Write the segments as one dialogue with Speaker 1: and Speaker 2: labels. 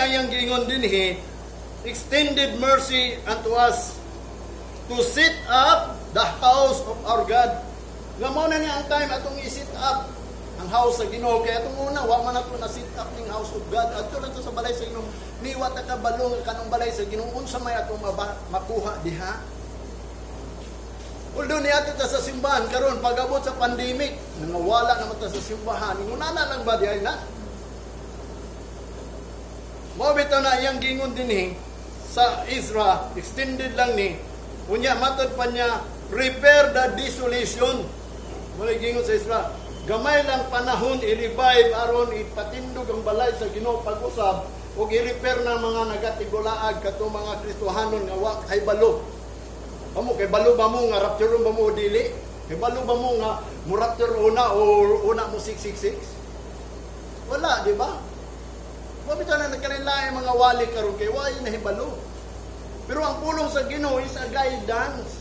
Speaker 1: ni ang iyang giingon dinhi, extended mercy unto us to set up the house of our God. Nga mao na niya ang time atong i-set up ang house sa Ginoo, kay atong una wa man nato na set up ning house of God. Adto lang to sa balay sa Ginoo, ni wa ta kabalo nga kanang balay sa Ginoo, unsa may atong makuha diha. Although niadto ta sa simbahan karon, pag-abot sa pandemic, nangawala naman ta sa simbahan, inguna lang ba diay na? Mao bitaw na iyang gingon dinhi sa Ezra, extended lang ni. Unya matod pa niya, repair the desolation. Mao gingon sa Ezra. Gamay lang panahon i-revive aron ipatindog ang balay sa Ginoo pag-usab ug i-repair ng mga nagatigulaag, kato mga Kristohanon nga wa kay balo. Amo kay balo ba mo nga rapture ba mo o dili? Kay balo ba mo nga mo rapture una o una mo 666? Wala, di ba? Wa bitaw na nagkalain mga wali karon kay wa nahibalo. Pero ang pulong sa Ginoo is a guidance.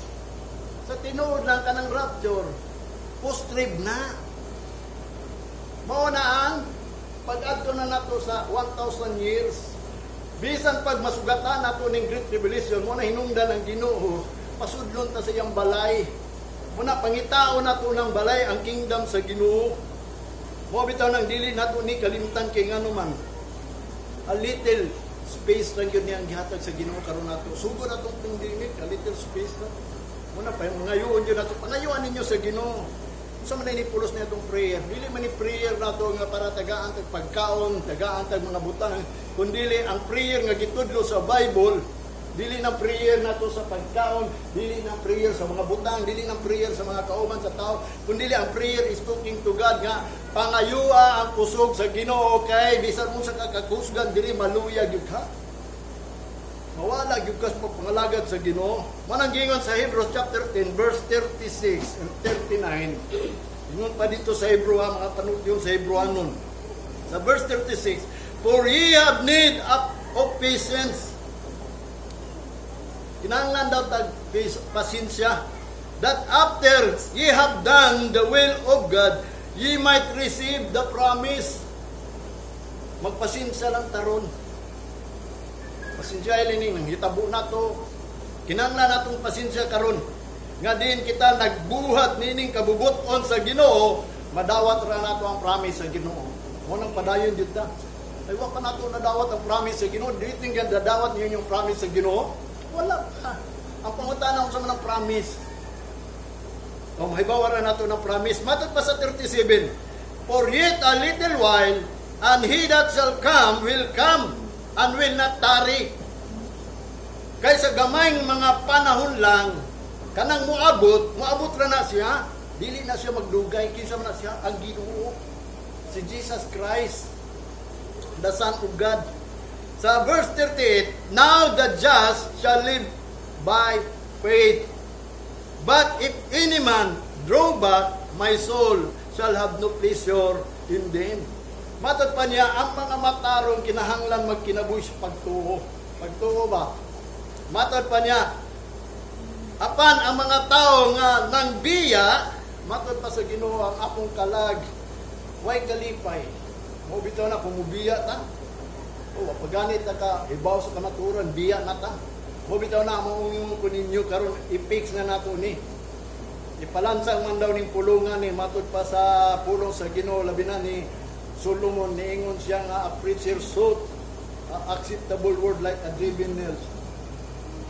Speaker 1: Sa tinuod lang, kanang rapture, post-trib na. Mao na ang pag-adto na nato sa 1,000 years. Bisan pag masugatan nato ning Great Tribulation, mo na hinungdan ang Ginoo, pasudlon ta sa iyang balay. Mo na pangitao nato ng balay, ang kingdom sa Ginoo. Mo bitaw nang dili nato ni kalimtan, kay ngano man, a little space lang yun niyang gihatag sa Ginoo karon nato. Sugod atong pandemic, a little space na. Mo na pa ngayon yun nato. Pangayuan ninyo sa Ginoo. Unsa man ni pulos niya atong prayer? Dili man ni prayer nato nga para tagaan tag pagkaon, tagaan tag mga butang, kundili ang prayer nga gitudlo sa Bible. Dili ng prayer nato sa pagkaon, dili ng prayer sa mga butang, dili ng prayer sa mga kauban sa tao, kundi ang prayer is talking to God nga pangayua ang kusog sa Ginoo, kay bisan mo sa kakakusgan diri, maluya gyud ka. Mawala gyud ka sa pagpangalagad sa Ginoo. Manang gingon sa Hebrews chapter 10 verse 36 and 39. Ingon pa dito sa Hebrew ha, mga panultiyon sa Hebrewanon. Sa verse 36, "For ye have need of patience." Kinahanglan daw tag pasensya. "That after ye have done the will of God, ye might receive the promise." Magpasensya lang taron. Pasensya ini nang hitabo na to. Kinahanglan natong pasensya karon. Nga din kita nagbuhat nining kabubuton sa Ginoo, madawat ra nato ang promise sa Ginoo. Mo nang padayon jud ta. Ay, wa pa nato nadawat ang promise sa Ginoo. Di tinggan dadawat niyo yung promise sa Ginoo? Wala pa. Ang pangutana, unsa man ang promise? O mahibaw ra nato ng promise. Matod pa sa 37, "For yet a little while, and he that shall come will come, and will not tarry." Kay sa gamayng mga panahon lang, kanang muabot, muabot ra na siya, dili na siya magdugay. Kinsa man na siya? Ang Ginoo. Si Jesus Christ, the Son of God. Sa verse 38, "Now the just shall live by faith. But if any man draw back, my soul shall have no pleasure in them." Matod pa niya, ang mga matarong kinahanglan magkinabuhi sa pagtuo. Pagtuo ba? Matod pa niya, apan ang mga tao nga nang biya, matod pa sa Ginoo, ang akong kalag, way kalipay. Mo bitaw na kung mubiya ta. O, paganit ta ka, hibaw sa kamaturan, biya na ta. Mo bitaw na mo ko ninyo karon, i-fix na nato ni. Ipalansang man daw ning pulungan ni, matud pa sa pulong sa Ginoo, labi na ni Solomon, niingon siya nga a preacher sought a acceptable word like a driven nails.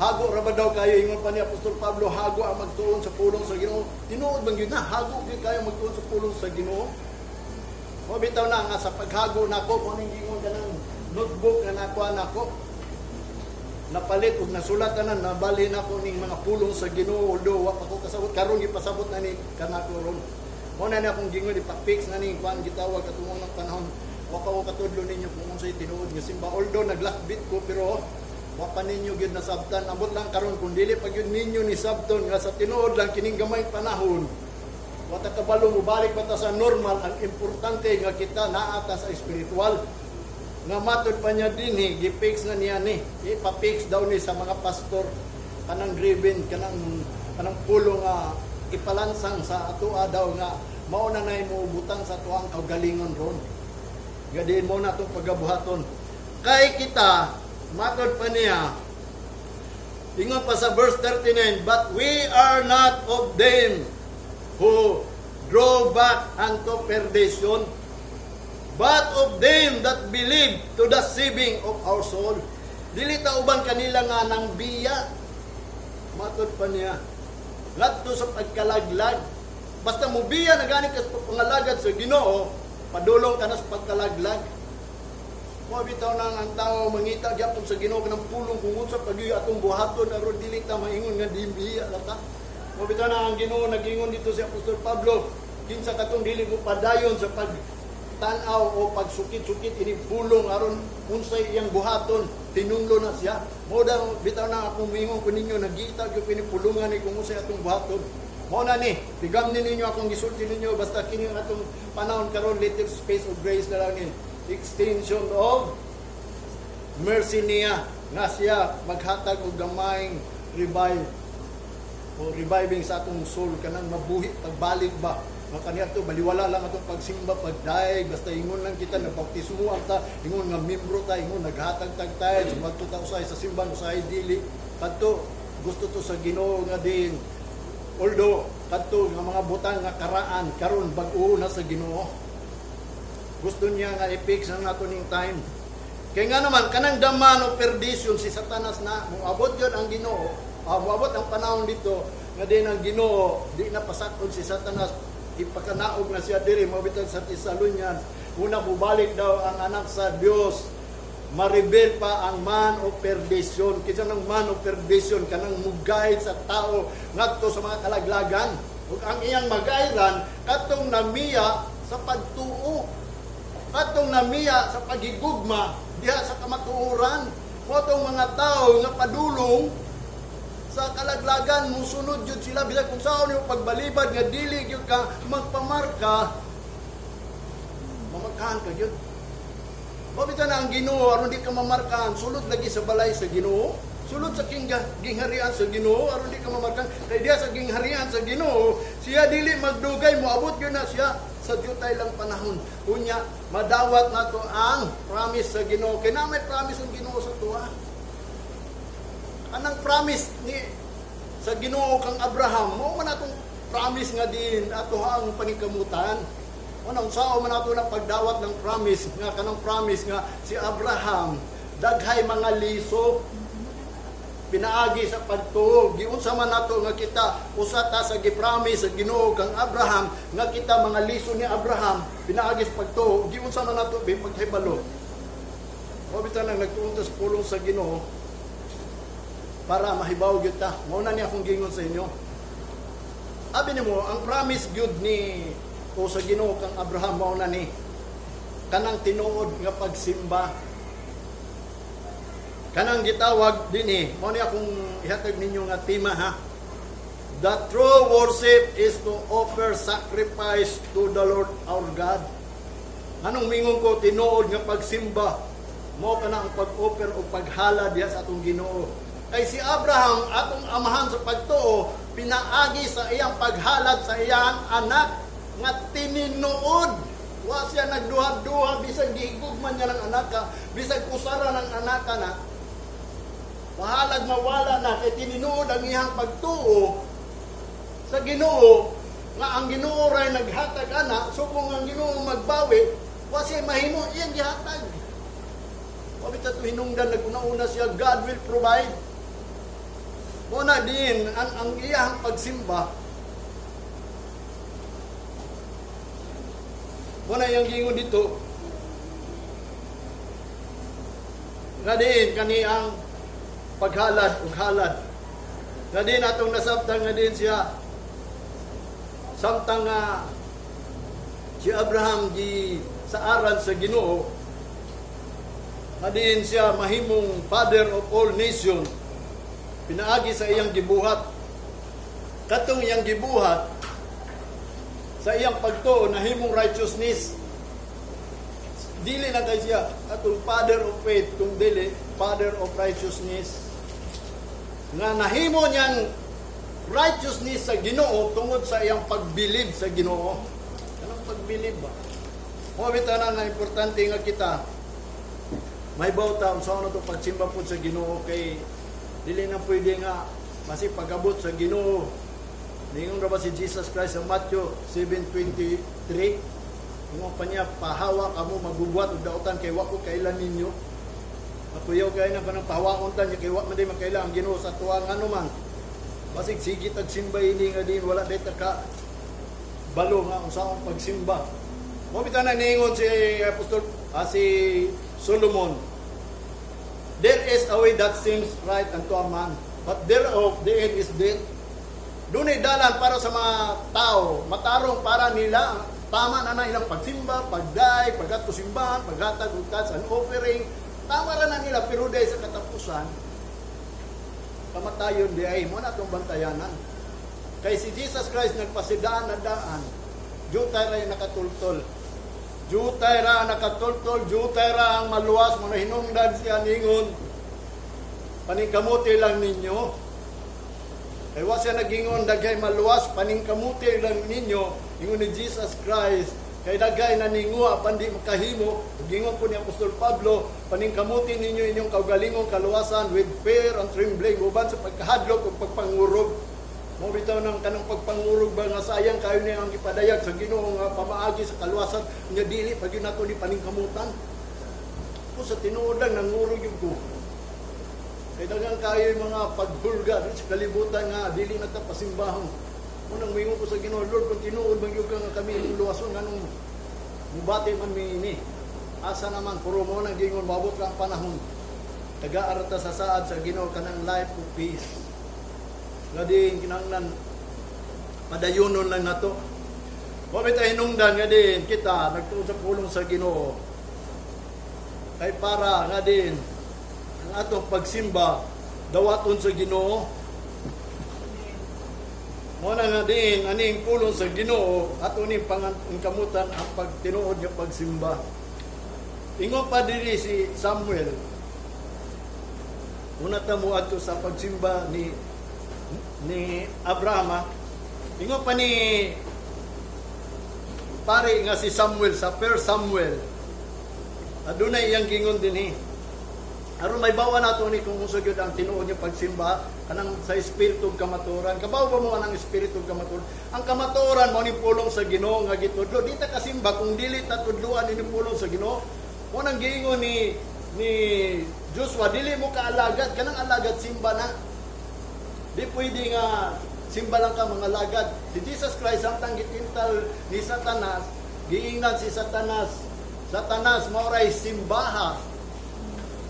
Speaker 1: Hago ra ba daw kayo, ingon pa ni Apostol Pablo, hago ang magtuon sa pulong sa Ginoo. Tinuod bang yun na hago gyud kayo magtuon sa pulong sa Ginoo? Mo bitaw na nga sa paghago nako, mo ning ingon kanang notebook nga nakuha nako. Napalit ug nasulat tanan, nabalhin ako ning mga pulong sa Ginoo, although wa pa ko kasabot karon, gipasabot na ni kanako ron. Mo na ni akong gingon, ipa-fix na ni kuan gitawag katungong ng panahon. Wa pa ko katudlo ninyo kung unsay tinuod nga simba, although naglakbit ko, pero wa pa ninyo gyud nasabtan. Ambot lang karon, kung dili pa gyud ninyo ni sabton nga sa tinuod lang, kining gamay panahon, wa ta kabalo mobalik ba ta sa normal. Ang importante nga kita naa ta sa espiritual. Nga matod pa niya dinhi, gi-fix na niya ni, ipa-fix daw ni sa mga pastor kanang driven, kanang kanang pulong nga ipalansang sa atoa daw, nga mao na nay mo butang sa atoang kaugalingon ron, nga diin mo na itong pagabuhaton. Kay kita, matod pa niya, ingon pa sa verse 39, "But we are not of them who draw back unto perdition, but of them that believe to the saving of our soul." Dili ta uban kanila nga nang biya. Matod pa niya, ngadto sa pagkalaglag. Basta mubiya na gani ka sa pangalagad sa Ginoo, padulong ka na sa pagkalaglag. Mo bitaw nang ang tao mangita gyapon sa Ginoo kanang pulong kung unsa pag atong buhaton aron dili ta maingon nga dibiya la ta. Mo bitaw na ang Ginoo, nagingon dito si Apostol Pablo, kinsa katong dili mo padayon sa pag tan-aw o pagsukit-sukit ini pulong aron unsay iyang buhaton, tinunlo na siya. Mo daw bitaw na akong mingon ko ninyo, nagita gyud kini pulungan ni kung unsay atong buhaton. Mo na ni, tigamnin ninyo akong gisulti ninyo, basta kini ang atong panahon karon, little space of grace na lang ni, extension of mercy niya nga siya maghatag og gamayng revive o reviving sa atong soul, kanang mabuhi pagbalik ba nga kaniadto baliwala lang atong pagsimba, pagdaig, basta ingon lang kita na bautismo ta, ingon nga membro ta, ingon naghatag tag tithes, magto ta usahay sa simbahan, usahay dili. Kadto gusto to sa Ginoo nga din, although kadto nga mga butang nga karaan, karon bag-o na sa Ginoo. Gusto niya nga i-fix ang nato ning time. Kaya nga naman, kanang the man of perdition, si Satanas na, muabot yun ang Ginoo, muabot ang panahon dito, nga din ang Ginoo, di na pasakon si Satanas, ipakanaog na siya diri, mabitan sa Thessalonians, una mubalik daw ang anak sa Dios, ma-reveal pa ang man of perdition. Kinsa ng man of perdition? Kanang mugayad sa tao ngadto sa mga kalaglagan. Ug ang iyang magayran, katong namiya sa pagtuo, katong namiya sa pagigugma diha sa kamatuoran. Mo tong mga tao nga padulong sa kalaglagan, musunod jud sila bisan kung saon nimo pagbalibad nga dili gyud ka magpamarka, mamarkahan ka gyud. Mao bitaw na ang Ginoo, aron di ka mamarkahan, sulod lagi sa balay sa Ginoo, sulod sa gingharian sa Ginoo aron di ka mamarkahan. Kay diha sa gingharian sa Ginoo, siya dili magdugay, moabot gyud na siya sa jutay lang panahon. Unya madawat nato ang promise sa Ginoo. Kay na may promise ang Ginoo sa tuwa. Anang promise ni sa Ginoo kang Abraham, mo man atong promise nga din ato ang paningkamutan. Ano, unsaon man ato na pagdawat ng promise nga kanang promise nga si Abraham daghay mga liso pinaagi sa pagtuo? Giunsa man nato nga kita usa ta sa gi-promise sa Ginoo kang Abraham, nga kita mga liso ni Abraham pinaagi sa pagtuo? Giunsa man nato bi paghibalo? Mao bitaw nang nagtuon ta sa pulong sa Ginoo para mahibaw gyud ta. Mao na ni akong gingon sa inyo. Abi nimo, ang promise gyud ni o sa Ginoo kang Abraham mao na ni kanang tinuod nga pagsimba, kanang gitawag dinhi. Mao ni akong ihatag ninyo nga tema ha: "The true worship is to offer sacrifice to the Lord our God." Anong mingon ko tinuod nga pagsimba? Mo kana ang pag-offer o paghala diha sa atong Ginoo. Kay si Abraham, atong amahan sa pagtuo, pinaagi sa iyang paghalad sa iyang anak nga tininuod. Wa siya nagduha-duha bisag gihigugman niya ng anak, bisag usara ng anak na. Bahalag mawala na, kay tininuod ang iyang pagtuo sa Ginoo nga ang Ginoo ray naghatag ana. So kung ang Ginoo magbawi, wa siya mahimo, iyang gihatag. Wa bitaw hinungdan, naguna-una siya, God will provide. Mo na din ang iyang pagsimba. Mo na iyang gingon dito nga din kani ang paghalad ug halad nga din atong nasabtan nga din siya, samtang nga si Abraham gi saaran sa Ginoo nga diin siya mahimong father of all nation pinaagi sa iyang gibuhat. Katong iyang gibuhat sa iyang pagtuo, nahimong righteousness. Dili na kay siya atong father of faith, kung dili father of righteousness, nga nahimo niyang righteousness sa Ginoo tungod sa iyang pagbilib sa Ginoo. Anong pagbilib ba? Mo bitaw na nga importante nga kita May ta unsa na to pagsimba pud sa Ginoo, kay dili na pwede nga masi pag-abot sa Ginoo. Ningon ra ba si Jesus Christ sa Matthew 7:23? Ingon pa niya, "Pahawa kamo, magbubuhat og dautan, kay wa ko kaila ninyo." Matuyaw kay na kanang pahawaon ta niya, kay wa man day makaila ang Ginoo sa tuwa, ngano man. Basig sige tag simba ini nga din wala day ta ka balo nga unsaon pagsimba. Mo bitaw na niingon si Apostol si Solomon, "There is a way that seems right unto a man, but thereof the end is death." Dunay dalan para sa mga tao, matarong para nila, tama na na ilang pagsimba, pagday, paggadto simbahan, paghatag og tithes and offering, tama ra na nila, pero day sa katapusan, kamatayon di ay mo na itong bantayanan. Kay si Jesus Christ nagpasidaan na daan, jutay ra yung nakatultol. Jutay ra nakatultol, jutay ra ang maluwas mo na hinungdan siya ningon, "Paningkamuti lang ninyo." Kay wa siya nagingon, "Daghay maluwas, paningkamuti lang ninyo." Ingon ni Jesus Christ, kay daghay naninguha apan di makahimo. Ug ingon po ni Apostol Pablo, "Paningkamuti ninyo inyong kaugalingong kaluwasan with fear and trembling," uban sa pagkahadlok ug pagpangurog. Mo bitaw ng kanang pagpangurog ba nga sayang kayo niya ang gipadayag sa Ginoo nga pamaagi sa kaluwasan nya dili pa gyud nato ni paningkamutan. Ko sa tinuod lang nangurog gyud ko. Kay daghang kayo yung mga paghulga dito sa kalibutan nga dili na ta pasimbahon. Unang moingon ko sa Ginoo, "Lord, kung tinuod man gyud ka nga kami imong luwason, nganong mubati man mi ini? Asa naman?" Puro mo nang gingon, mabot lang ang panahon. Tagaan ra ta sa saad sa Ginoo kanang life of peace. Nga din kinahanglan padayonon lang nato. Wa may tayo hinungdan nga din kita nagtuo sa pulong sa Ginoo. Kay para nga din ang atong pagsimba dawaton sa Ginoo. Mo na nga din aning pulong sa Ginoo ato ning pangkamutan ang pagtinuod nga pagsimba. Ingon pa diri si Samuel. Una ta mo adto sa pagsimba ni Abraham, ah. Ingon pa ni pare nga si Samuel sa 1 Samuel. Adunay iyang gingon dinhi. Aron may bawa nato ni kung unsa gyud ang tinuod nga pagsimba kanang sa espiritu ug kamatuoran. Kabaw ba mo anang espiritu ug kamatuoran? Ang kamatuoran mao ni pulong sa Ginoo nga gitudlo. Di ta kasimba kung dili ta tudloan ini pulong sa Ginoo. Mo nang giingon ni Joshua, dili mo kaalagad, kanang alagad simba na. Di pwede nga simba lang ka mga alagad. Si Jesus Christ, samtang gitintal ni Satanas, giingnan si Satanas, "Satanas, maoray simbaha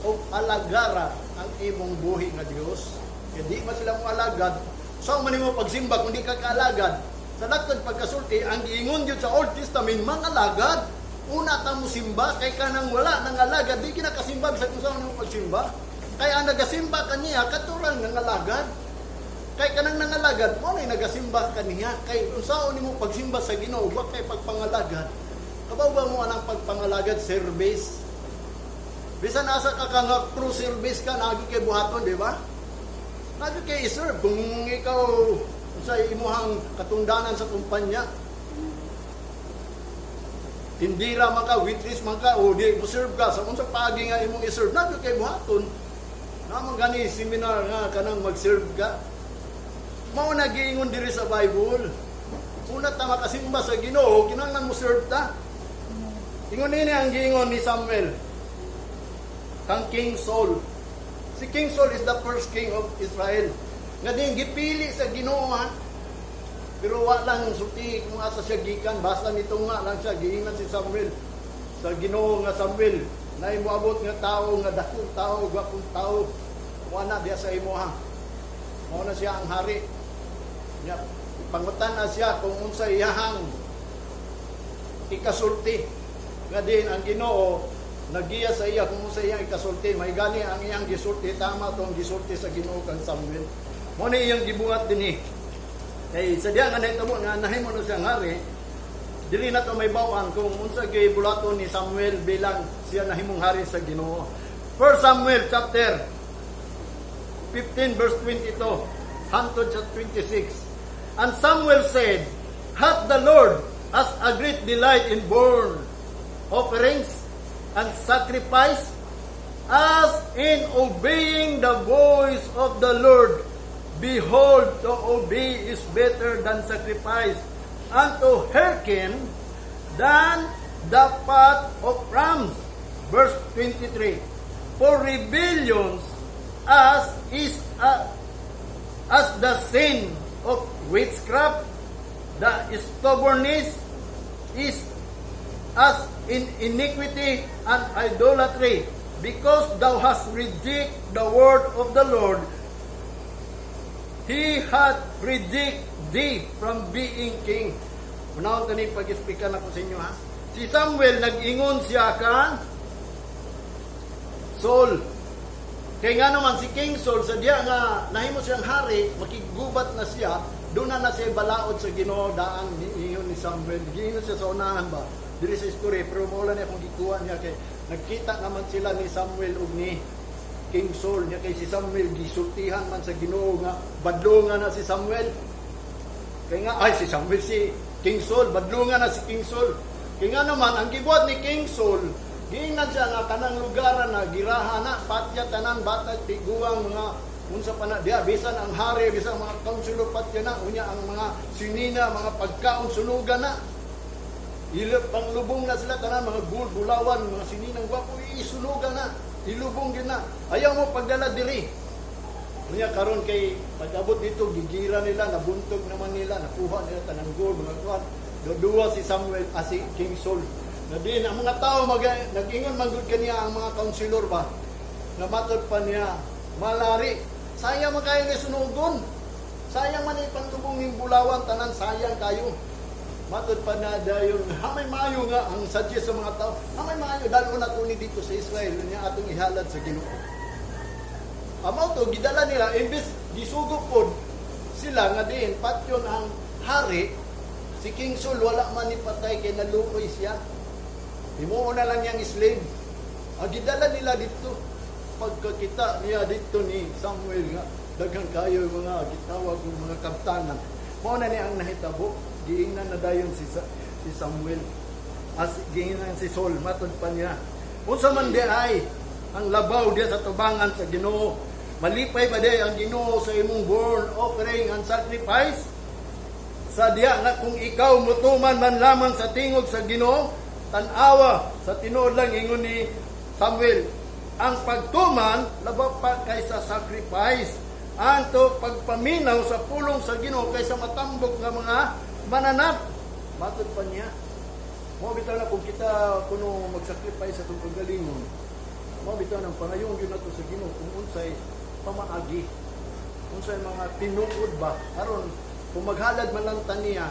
Speaker 1: o alagara ang imong buhi nga Dios." Kaya di man sila mo alagad. Sa man nimo pagsimba kung di ka kaalagad? Sa daktod pagkasulti, ang giingon gyud sa Old Testament, mga alagad. Una ta mo simba, kay kanang wala nang alagad, di kinakasimba bisag kung saan mo pagsimba. Kay ang nagasimba kaniya katurang nang alagad. Kay kanang nangalagad, mo na nagasimba kaniya. Kay unsaon nimo pagsimba sa Ginoo, wa kay pagpangalagad. Kabaw ba mo anang pagpangalagad, service? Bisan asa ka nga crew service ka, nagi kay buhaton, di ba? Nagi kay i-serve. Kung ikaw sa imuhang katungdanan sa kumpanya, tindira man ka, waitress man ka, o di mo serve ka, sa unsa paagi nga imong i-serve, nagi kay buhaton. Naman gani seminar nga kanang mag-serve ka. Mao na giingon diri sa Bible. Una ta makasimba sa Ginoo, kinahanglan mo serve ta. Ingon nini ang giingon ni Samuel kang King Saul. Si King Saul is the first king of Israel. Nga din gipili sa Ginoo, ha. Pero wa lang sulti kung asa siya gikan, basta nito nga lang siya giingnan si Samuel sa Ginoo nga, "Samuel, naay moabot nga tao nga dakong tao, gwapong tao. Mo na diya sa imo ha. Mao na siya ang hari." Nya pangutan na siya kung unsa iyahang ikasulti. Nga din ang Ginoo nagiya sa iya kung unsa iyang ikasulti. May gani ang iyang gisulti, tama tong gisulti sa Ginoo kang Samuel. Mo ni iyang gibuhat dinhi. Kay sa diya nga nahitabo nga nahimo na siyang hari, dili na to may bawaan kung unsa gyud bulaton ni Samuel bilang siya nahimong hari sa Ginoo. 1 Samuel chapter 15 verse 22 hangtod sa 26. And Samuel said, "Hath the Lord as a great delight in burnt offerings and sacrifice As in obeying the voice of the Lord, behold, to obey is better than sacrifice, and to hearken than the fat of rams. Verse 23. For rebellions as is as the sin of witchcraft, the stubbornness is as in iniquity and idolatry, because thou hast rejected the word of the Lord, He hath rejected thee from being king. Unahon ta ni pag-explikan ako sa inyo, ha. Si Samuel, nag-ingon siya kan Saul. Kay nga naman si King Saul, sa diya nga nahimo siyang hari, makigubat na siya, doon na na siya balaod sa Ginoo daan niingon ni Samuel. Giingon siya sa unahan ba? Diri sa story, pero mao lang niya kung gikuha niya kay nagkita naman sila ni Samuel ug ni King Saul niya, kay si Samuel gisultihan man sa Ginoo nga badlongan na si Samuel. Kay nga ay si Samuel, si King Saul, badlongan na si King Saul. Kay nga naman ang gibuhat ni King Saul, giingnan siya nga kanang lugar na giraha na, patya tanan, bata, tiguang, mga unsa pa na diya, bisan ang hari, bisan ang mga councilor, patya na. Unya ang mga sinina, mga pagkaon, sunugan na. Ilo panglubong na sila tanan, mga gold, bulawan, mga sininang gwapo, isunugan na, ilubong din na. Ayaw mo pagdala diri. Unya karon kay pag-abot dito, gigira nila, nabuntog naman nila, nakuha nila tanang gold, mga kuan. Duwa si Samuel, ah, si King Saul. Na din ang mga tao nag-ingon man gud kaniya ang mga counselor ba. Na matod pa niya, malari. Sayang man kayo ni sunugon. Sayang man ipanlubong ning bulawan tanan, sayang kayo. Matod pa na dayon, hamay maayo nga ang suggest sa mga tao. Hamay maayo dalo na ni dito sa Israel niya atong ihalad sa Ginoo. Amo to gidala nila, imbes gisugo pod sila nga diin patyon ang hari, si King Saul wala man ni patay kay naluoy siya. Himuon na lang niyang slave. Ang gidala nila dito, pagkakita niya dito ni Samuel nga daghan kayo mga gitawag ng mga kaptanan. Mao na ni ang nahitabo, giingnan na dayon si Samuel. As giingnan si Saul, matod pa niya. Unsa man di ay ang labaw diya sa tubangan sa Ginoo? Malipay ba di ang Ginoo sa imong burnt offering and sacrifice? Sa diya nga kung ikaw mutuman man lamang sa tingog sa Ginoo, tan-awa, sa tinuod lang, ingon ni Samuel, ang pagtuman labaw pa kaysa sacrifice. Anto pagpaminaw sa pulong sa Ginoo kaysa matambok nga mga mananap. Matod pa niya. Mo bitaw na kung kita kuno magsacrifice sa atong kagalingon, mo bitaw nang pangayon gyud nato sa Ginoo kung unsay pamaagi, unsay mga tinuod ba, aron kung maghalad man lang ta niya,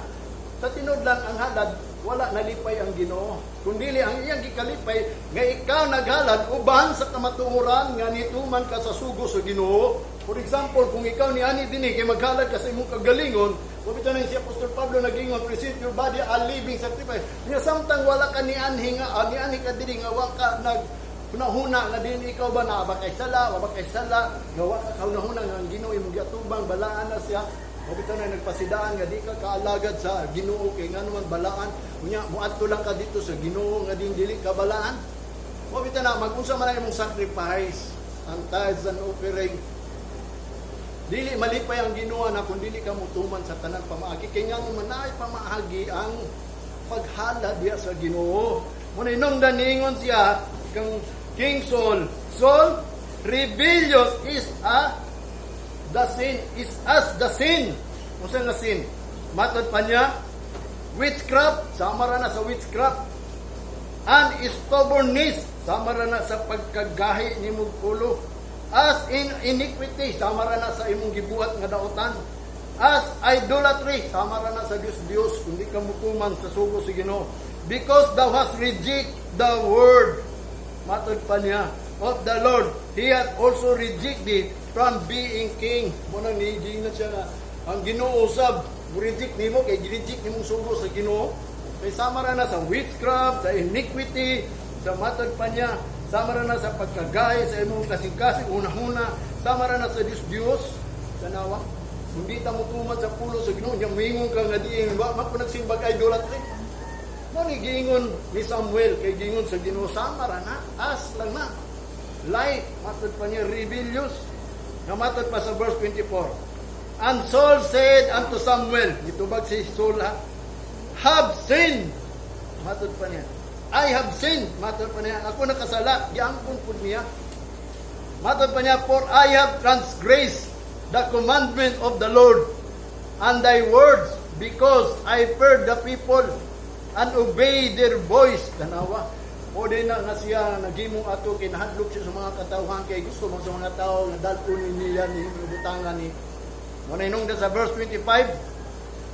Speaker 1: sa tinuod lang ang halad wala nalipay ang Ginoo. Kung dili ang iyang gikalipay nga ikaw naghalad uban sa kamatuoran nga nituman ka sa sugo sa Ginoo. For example, kung ikaw ni ani dinhi kay maghalad ka sa imong kagalingon, wa bitaw nang si Apostol Pablo nag-ingon, "Present your body a living sacrifice." Nya samtang wala ka ni anhi nga ah, ni anhi ka diri nga wa ka nag hunahuna nga din ikaw ba naa ba kay sala, wa ba kay sala, nga wa ka kahunahuna nga ang Ginoo imong giatubang, balaan na siya. Wa bitaw na nagpasidaan nga di ka kaalagad sa Ginoo kay ngano man balaan. Unya moadto lang ka dito sa Ginoo nga din dili ka balaan. Wa bitaw na magunsa man ang imong sacrifice, ang tithes and offering. Dili malipay ang Ginoo na kung dili ka mutuman sa tanan pamaagi kay ngano man naay pamaagi ang paghalad diya sa Ginoo. Muna inungdan niingon siya kang King Saul, "Saul, rebellious is a the sin is as the sin." Unsa nga sin? Matod pa niya, witchcraft, sama ra na sa witchcraft. And stubbornness, sama ra na sa pagkagahi nimong ulo. As in iniquity, sama ra na sa imong gibuhat nga daotan. As idolatry, sama ra na sa Dios Dios kung di ka mutuman sa sugo sa Ginoo. Because thou hast reject the word, matod pa niya, of the Lord, He hath also rejected thee from being king. Mo nang nigiingon siya nga ang Ginoo usab reject nimo kay gi-reject nimong sugo sa Ginoo. Kay sama ra na sa witchcraft, sa iniquity, sa matod pa niya, sama ra na sa pagkagay sa imong kasing-kasing unahuna, sama ra na sa Dios Dios. Tanawa. Kung di ta mutuman sa pulong sa Ginoo, nya moingon ka nga diin wa man ko nagsimbag, idolatry. Mo ni giingon ni Samuel kay giingon sa Ginoo sama ra na, as lang na. Light, matod pa niya, rebellious. Nga matod pa sa verse 24. And Saul said unto Samuel, gitubag si Saul ha, "Have sinned." Matod pa niya. "I have sinned." Matod pa niya. "Ako nakasala." Giangkon pud niya. Matod pa niya, "For I have transgressed the commandment of the Lord and thy words, because I feared the people and obeyed their voice." Tanawa. O di na nga siya naghimo ato, kinahadlok siya sa mga katawhan kay gusto mo sa mga tao nga dal-on niya ni butangan ni. Mo na inungdan sa verse 25.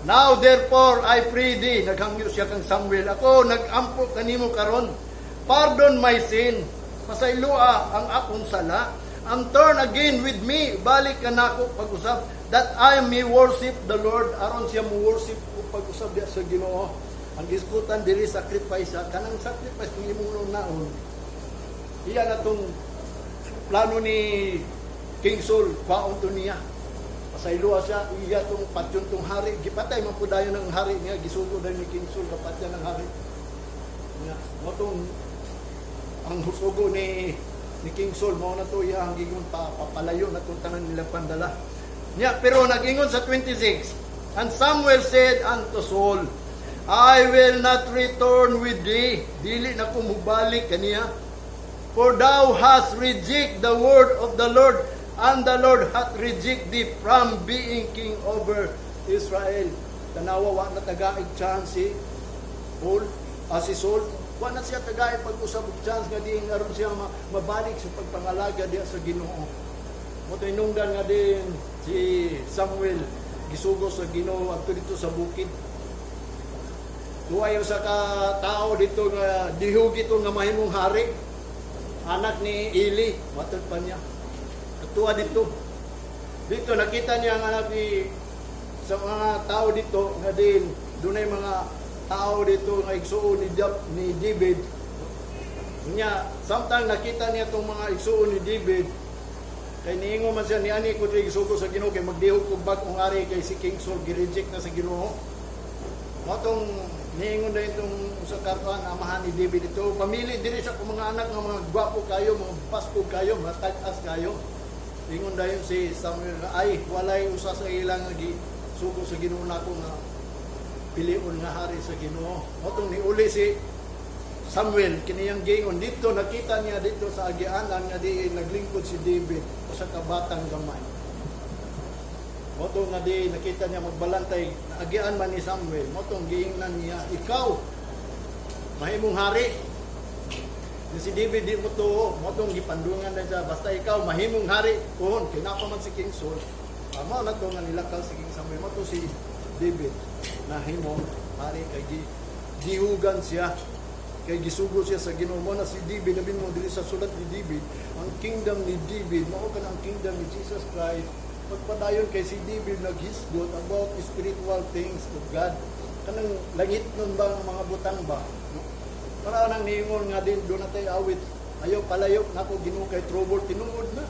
Speaker 1: "Now therefore I pray thee," naghangyo siya kang Samuel, "ako nagampo kanimo karon. Pardon my sin, pasayloa ang akong sala, and turn again with me, balik ka nako pag-usab, that I may worship the Lord," aron siya mo worship o pag-usab diya sa Ginoo. Ang gisgutan diri sacrifice ha, kanang sacrifice kung imong naon. Iya na tong plano ni King Saul, kwaon to niya. Pasayloa siya, iya tong patyon tong hari. Gipatay man po dayon ang hari niya, gisugo dayon ni King Saul, kapatyan ang hari. Nga, mo tong ang sugo ni King Saul, mao na to iya ang giingon pa papalayo na tong tanan nila pandala. Nya, pero nag-ingon sa 26, "And Samuel said unto Saul, I will not return with thee. Dili na ko mubalik kaniya. For thou hast rejected the word of the Lord, and the Lord hath rejected thee from being king over Israel." Tanawa, wa na tagaig chance si Paul, si Saul. Wa na siya tagaig pag-usab og chance nga diin aron siya mabalik sa pagpangalaga diya sa Ginoo. Mo tinungdan nga din si Samuel gisugo sa Ginoo adto dito sa bukid. Duhay sa ka tao dito nga dihog ito nga mahimong hari. Anak ni Eli, matod pa niya. Tuwa dito. Dito nakita niya ang anak ni sa mga tao dito nga din dunay mga tao dito nga igsuon ni David. Nya, samtang nakita niya tong mga igsuon ni David, kay niingon man siya niani ko diri gisugo sa Ginoo kay magdihog kog bag-ong ari kay si King Saul gi-reject na sa Ginoo. Mao tong niingon na itong sa kartuan amahan ni David ito, "Pamili diri sa akong mga anak nga mga gwapo kayo, mga baskog kayo, mga tag-as kayo." Ingon dayon si Samuel nga, "Ay, walay usa sa ilang nga gisugo sa Ginoo nako nga pilion nga hari sa Ginoo." Mao tong niuli si Samuel kiniyang giingon dito, nakita niya dito sa agianan nga di naglingkod si David usa ka batang gamay. Mao to nga di nakita niya magbalantay, naagian man ni Samuel, mao tong giingnan niya, "Ikaw mahimong hari." Ni si David di mo to, mao tong gipandungan na siya, "Basta ikaw mahimong hari, pohon kay napa man si King Saul." Mao na to nga nilakaw si King Samuel, mao to si David nahimong hari kay gihugan siya kay gisugo siya sa Ginoo. Mo na si David, nabin mo diri sa sulat ni David, ang kingdom ni David mao kana ang kingdom ni Jesus Christ pagpadayon kay si David naghisgot about spiritual things of God, kanang langit nun ba ang mga butang ba, no? Para nang niingon nga din do natay awit, "Ayaw palayo nako Ginoo kay trouble." Tinuod na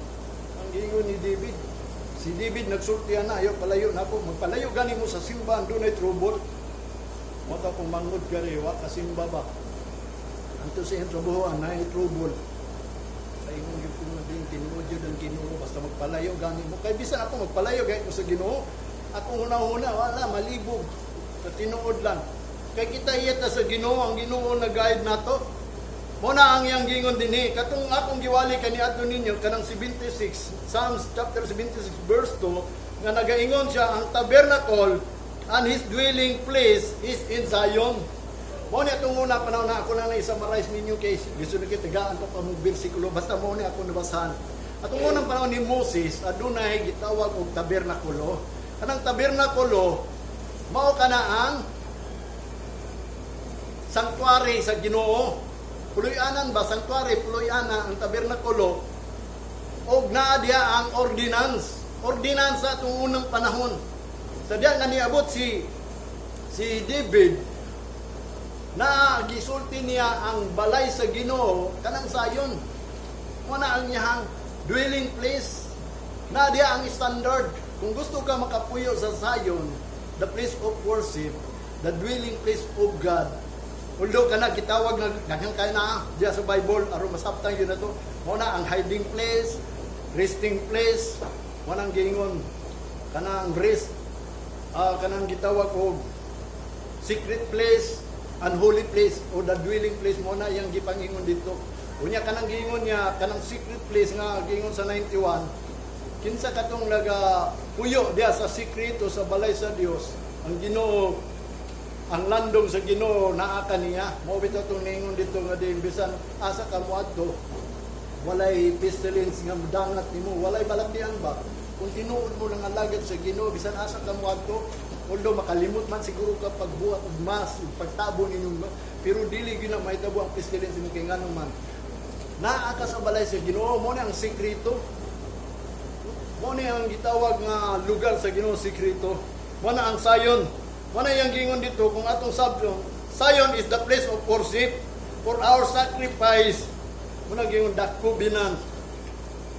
Speaker 1: ang giingon ni David. Si David nagsulti na, "Ayaw palayo nako." Magpalayo gani mo sa simbahan, dunay trouble. Mo ta kung mangod gari wa ka simba ba. Anto sa iyang trabaho nay trouble. Sa ingon gyud ko nga din tinuod gyud ang Ginoo basta magpalayo gani mo. Kay bisan ako magpalayo gani ko sa Ginoo, akong hunahuna wala malibog sa tinuod lang. Kay kita iya ta sa Ginoo, ang Ginoo na guide nato. Mo na ang iyang gingon dinhi katong akong giwali kaniadto ninyo kanang 76, Psalms chapter 76 verse 2, nga nagaingon siya ang tabernacle and his dwelling place is in Zion. Mo ni atong una panahon na ako na na-summarize ninyo kay gusto na kita tagaan pa pa mo bersikulo, basta mo ni ako nabasahan. Atong unang panahon ni Moses, adunay gitawag og tabernakulo. Kanang tabernakulo mao kana ang sanctuary sa Ginoo. Puloy-anan ba, sanctuary, puloy-anan ang tabernakulo og naa diha ang ordinance. Ordinance sa atong unang panahon. Sa diya nga niabot si David na gisulti niya ang balay sa Ginoo kanang sayon. Mo na ang iyang dwelling place. Na diha ang standard. Kung gusto ka makapuyo sa Zion, the place of worship, the dwelling place of God, Although kana gitawag na daghan kay na diya sa Bible aron masabtan gyud nato. Mao na ang hiding place, resting place, mao nang giingon kanang rest, kanang gitawag og secret place, unholy place o the dwelling place, mo na iyang gipangingon dito. Unya kanang giingon niya kanang secret place nga giingon sa 91, kinsa katong naga puyo diya sa sekreto sa balay sa Dios, ang Ginoo, ang landong sa Ginoo naa kaniya. Mao bitaw tong ningon dito nga din bisan asa ka moadto, walay pestilence nga mudangat nimo, walay balatian ba. Kung tinuod mo lang alagad sa Ginoo, bisan asa ka moadto, although makalimot man siguro ka pagbuhat og mass ug pagtabo ninyong, pero dili gyud na mahitabo ang pestilence nimo kay nganong man naa ka sa balay sa Ginoo. Mo ni ang sekreto, mo ni ang gitawag nga lugar sa Ginoo, sekreto. Mo na ang Zion. Mo na iyang giingon dito kung atong sabyon, Zion is the place of worship for our sacrifice. Mo na giingon the covenant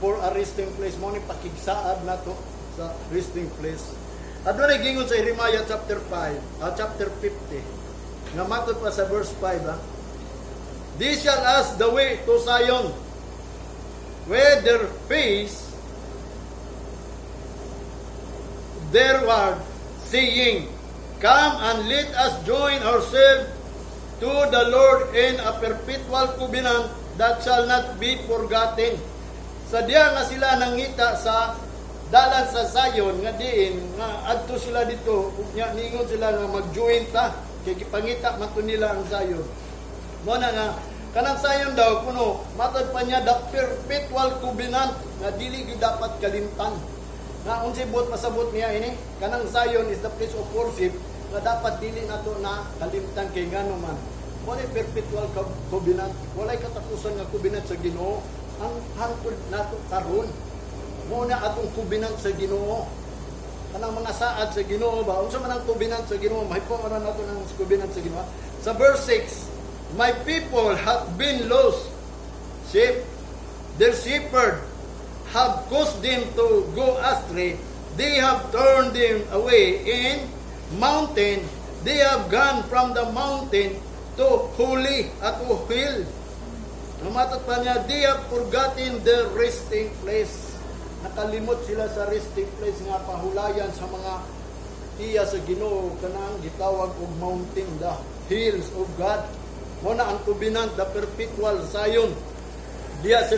Speaker 1: for a resting place. Mo ni pakigsaad nato sa resting place. Aduna giingon sa Jeremiah chapter 5, chapter 50. Nga matod pa sa verse 5, ah. "They shall ask the way to Zion, where their face thereward, saying, 'Come and let us join ourselves to the Lord in a perpetual covenant that shall not be forgotten.'" Sa diya nga sila nangita sa dalan sa Zion nga diin nga adto sila dito ug nya ningon sila nga mag-join ta kay gipangita man to nila ang Zion. Mo na nga kanang Zion daw kuno, matod pa niya, the perpetual covenant nga dili gyud dapat kalimtan. Nga unsay buot pasabot niya ini? Kanang Zion is the place of worship nga dapat dili nato na kalimtan kay ngano man mo ni perpetual covenant, walay katapusan nga covenant sa Ginoo. Ang hangtod nato karon, mo na atong covenant sa Ginoo, kanang mga saad sa Ginoo ba. Unsa man ang covenant sa Ginoo? Mahipo man nato ng covenant sa Ginoo. Sa verse 6, "My people have been lost sheep. Their shepherd have caused them to go astray. They have turned them away in mountain. They have gone from the mountain to holy at to hill." Matod pa niya, "They have forgotten their resting place." Nakalimot sila sa resting place nga pahulayan sa mga iya sa Ginoo, kanang gitawag og mountain, the hills of God. Mo na ang covenant, the perpetual Zion. Diya sila